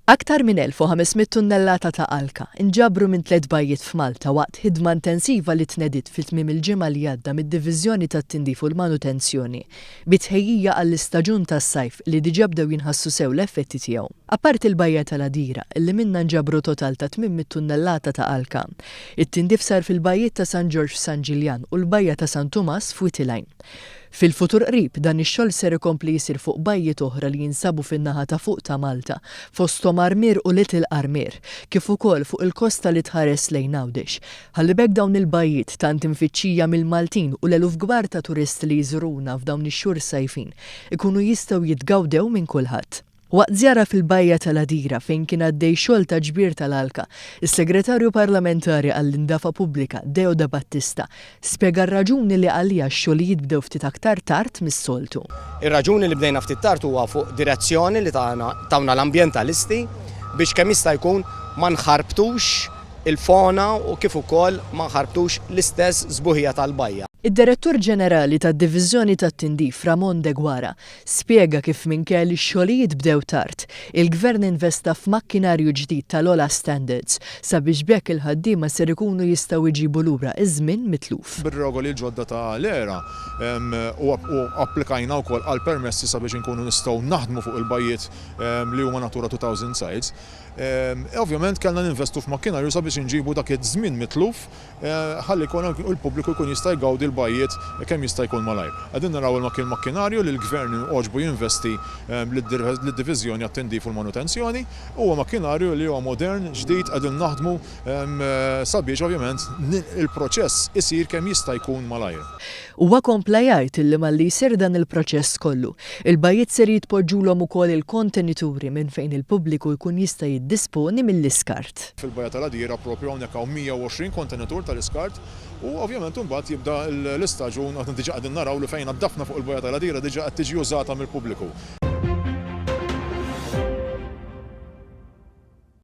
Aktar minn 1,500 tunnellata ta' alka nġabru minn tliet bajjiet f'Malta waqt ħidma intensiva li tnediet fi tmiem il-ġimgħa li għadda mid-Diviżjoni tat-Tindif u l-Manutenzjoni bi tħejjija għall-istaġun tas-sajf li diġà bdew jinħassu sew l-effetti tiegħu. Apparti l-bajja tal-Għadira, li minnha nġabru total ta' 800 tunnellata ta' alka, it-tindif sar fil-bajjiet ta' San Ġorġ f'San Ġiljan u l-bajja ta' San Tumas f'Wied il-Għajn. Fil-futur qrib, dan ix-xogħol ser ikompli jsir fuq bajjiet oħra li jinsabu fin-naħa ta' fuq ta' Malta, fosthom Armier u Little Armier, kif ukoll fuq il-kosta li tħares lejn Għawdex. Ħalli b'hekk dawn il-bajjiet, tant imfittxija mill-Maltin u l-eluf kbar ta' turisti li jżuruna f'dawn ix-xhur sajfin, ikunu jistgħu jitgawdew minn kulħadd. Waqt żjara fil-Bajja tal-Għadira fejn kien għaddej xogħol ta' ġbir tal-alka, is-Segretarju Parlamentari għall-Indafa Pubblika, Deo Debattista, spjega r-raġuni li għaliha x-xogħlijiet bdew ftit aktar tard mis-soltu. Ir-raġuni li bdejna ftit tard huwa fuq direzzjoni li tawna l-ambjentalisti biex kemm jista' jkun ma nħarbtux il-fona u kif ukoll ma nħarbtux l-istess sbuħija tal-bajja. Id-Direttur Ġenerali tad-Diviżjoni tat-Tindif Ramon Deguara Spjega kif minkejja li x-xogħlijiet bdew tard, il-Gvern investa f'makkinarju ġdid tal-ogħla standards sabiex b'hekk il-ħaddiema ser ikunu jistgħu jġibu lura ż-żmien mitluf. Bir-regoli l-ġodda ta' l-ERA u applikajna wkoll għal permessi sabiex inkunu nistgħu naħdmu fuq il-bajjiet li huma Natura 2000 sites. Ovvjament kellna ninvestu f'makkinarju sabiex inġibu dak iż-żmien mitluf ħalli jkun il-pubbliku jkun jista' jgawdi l-bajjiet kemm jista' jkun malajr. Qegħdin naraw il-makkinarju li l-Gvern għoġbu jinvesti lid-Diviżjoni għat-Tindif u l-Manutenzjoni. Huwa makkinarju li huwa modern, ġdid, qegħdin naħdmu sabiex ovvjament il-proċess isir kemm jista' jkun malajr. Huwa kompla jgħid li malli jsir dan il-proċess kollu, il-bajjiet ser jitpoġġulhom ukoll il-kontenituri minn fejn il-pubbliku jkun jista' jiddisponi mill-iskart. Fil-Bajja tal-Għadira proprju hawnhekk hawn 120 kontenitur tal-iskart u ovvjament imbagħad jibda l-istaġun, aħna diġà qegħdin naraw li fejn naddafna fuq il-Bajja tal-Għadira diġà qed tiġi użata mill-pubbliku.